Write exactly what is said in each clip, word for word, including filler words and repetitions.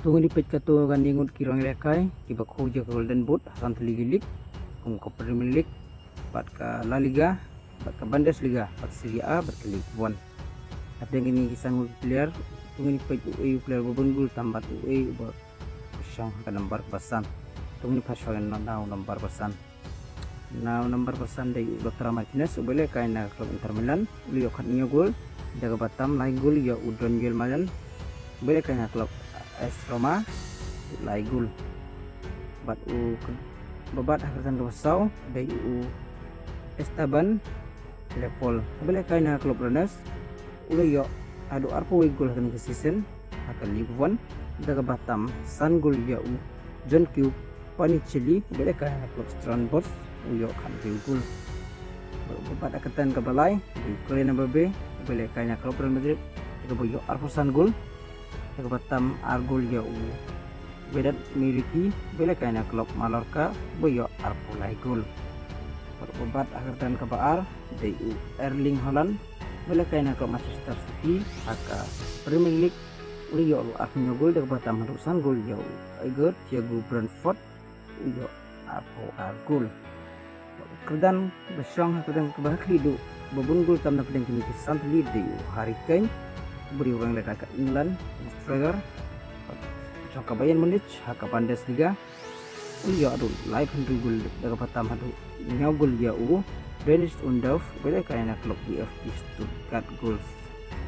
To ngin ïa peit katto katne ngut ki rong ïalehkai kiba kiew ïa ka Golden Boot ha ka Sunday League, kum ka Premier League, bad ka La Liga, bad ka Bundesliga, bad Serie A, bad ka Ligue One. Hapdeng kine ki san ngut ki player, to ngin ïa peit uei u player uba bun gol tam bad uei uba shong ha ka nambar ba san. To ngin ïa peit shwa ïa u nambar ba san. Na u nambar ba san dei u Lautaro Martinez uba ïalehkai na ka klub Inter Milan, u la ïoh khathynñiew gol. Da kaba tam lai gol ïa u Daniel Malen uba ïalehkai na ka klub AS Roma, lai gol. Bad u k-, ba bat ha ka kyrdan kaba saw dei u Esteban Leupol uba ïalehkai na ka klub Rennes, u la ïoh haduh arphew wei gol ha kane ka season ha ka Ligue One. Da kaba tam san gol ïa u John Q Panicelli uba ïalehkai na ka klub Stellenbosch, u ïoh khatwei gol. Ba bat ha ka kyrdan kaba lai dei u Kylian Mbappe uba ïalehkai na ka klub Real Madrid, da kaba ïoh arphew san gol. Da kaba tam ar gol ïa u Vedat Miliki uba ïalehkai na ka klub Mallorca, uba ïoh arphew lai gol. Bad ba bat ha ka kyrdan kaba ar dei u Erling Haaland uba ïalehkai na ka klub Manchester City ha ka Premier League, u la ïoh arphew hynñiew gol. Da kaba tam haduh san gol ïa u Igor Thiago Brentford, u ïoh arphew ar gol. Kyrdan ba shong ha ka kyrdan kaba khlieh duh, ba bun gol tam na pdeng kine ki san tylli dei u Harry Kane uba dei u rong ïalehkai ka England, u striker, jong ka Bayern Munich ha ka Bundesliga, u la ïoh haduh laiphew hynriew gol. Da kaba tam haduh hynñiew gol ïa u Deniz Undav uba ïalehkai na ka klub VfB Stuttgart Goals.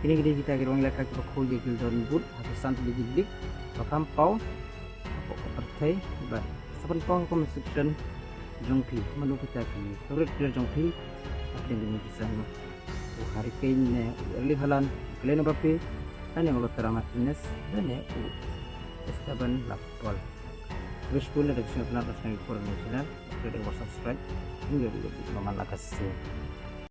Kine ki dei kita ki rong ïalehkai kiba kiew ïa ka Golden Boot ha ka Sunday League, ba kham paw hapoh ka pyrthei. Bad sa pynpaw ha ka comment section jong phi, mano kita ki favourite player jong phi hapdeng kine ki san ngut, u Harry Kane ne u Erling Haaland, u Kylian Mbappe, lane u Lautaro Martinez, lane u Esteban Leupol. Wish pun da ka sngewtynnat na sngewtynnat na channel, klik subscribe. Hingga video, video, maman la ka sngewtynnat.